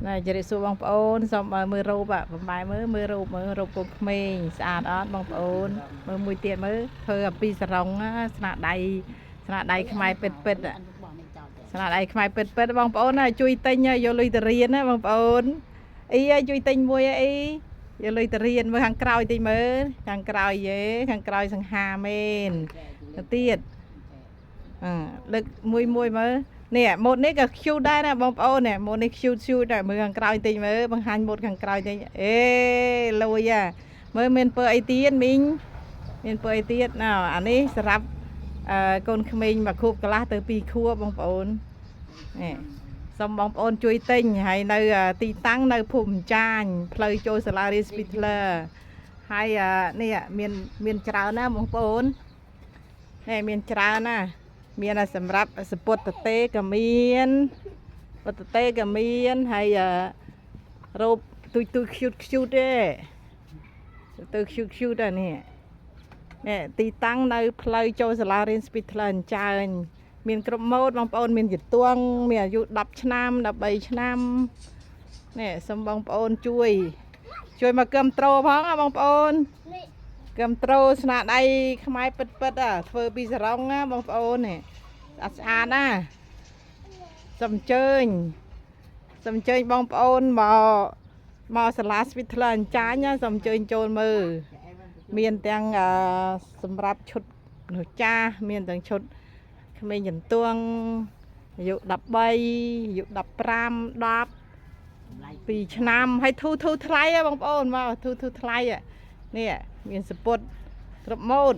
ណែជម្រាបសួរបងប្អូនសូមឲ្យមើលរូបអាបំបែមើលមើលរូបមើលរូបកូនក្មេងស្អាតអត់បងប្អូនមើលមួយទៀតមើលធ្វើអំពីសរងណាស្នាដៃស្នាដៃខ្មែរពិតពិតៗអាស្នាដៃខ្មែរពិតពិតៗបងប្អូនណាជួយទិញឲ្យយកលុយទៅរៀនណាបងប្អូនអីឲ្យជួយទិញមួយអីយកលុយទៅរៀនមើលខាងក្រោយតិចមើលខាងក្រោយយេខាងក្រោយសង្ហាមែនទៅទៀតអឺលើកមួយមួយមើលនេះម៉ូតនេះក៏ cute ដែរណាបងប្អូននេះម៉ូតនេះ cute cute ដែរមើលខាងក្រោយតិចមើលបង្ហាញម៉ូតខាងក្រោយតិចអេលួយអាមើលមានពើអីទៀតមីងមានពើអីទៀតណ៎អានេះសម្រាប់អឺកូនក្មេងមួយខួបកន្លះទៅពីរខួបបងប្អូននេះសូមបងប្អូនជួយទិញហើយនៅទីតាំងនៅភូមិចាញផ្លូវចូលសាលារៀន Spittler ហើយនេះមានមានច្រើនណាបងប្អូននេះមានច្រើនណាមានសម្រាប់សពុតតេក៏មានពុតតេក៏មានហើយរ៉ូបទូចទូច cute cute ទេទៅ cute cute ដែរនេះនេះទីតាំងនៅផ្លូវចូលសាលារៀន Spittler អញ្ចើញមានគ្រប់ម៉ូដបងប្អូនមានជាទួងមានអាយុ10ឆ្នាំ13ឆ្នាំនេះសូមបងប្អូនជួយ ជួយមកគាំត្រូផងណាបងប្អូនគាំត្រូស្នាដៃខ្មែរពិតពិតអាធ្វើពីសរងណាបងប្អូននេះស្អាតស្អាតណាសូមអញ្ជើញសូមអញ្ជើញបងប្អូនមកមកសាលា Spittler អញ្ចាញណាសូមអញ្ជើញចូលមើលមានទាំងអឺសម្រាប់ឈុតមនុស្សចាស់មានទាំងឈុតក្មេងចន្ទង់អាយុ13អាយុ15 10 2ឆ្នាំហើយធូធូថ្លៃហ៎បងប្អូនមកធូធូថ្លៃហ៎នេះមានសពុតគ្រប់ម៉ូត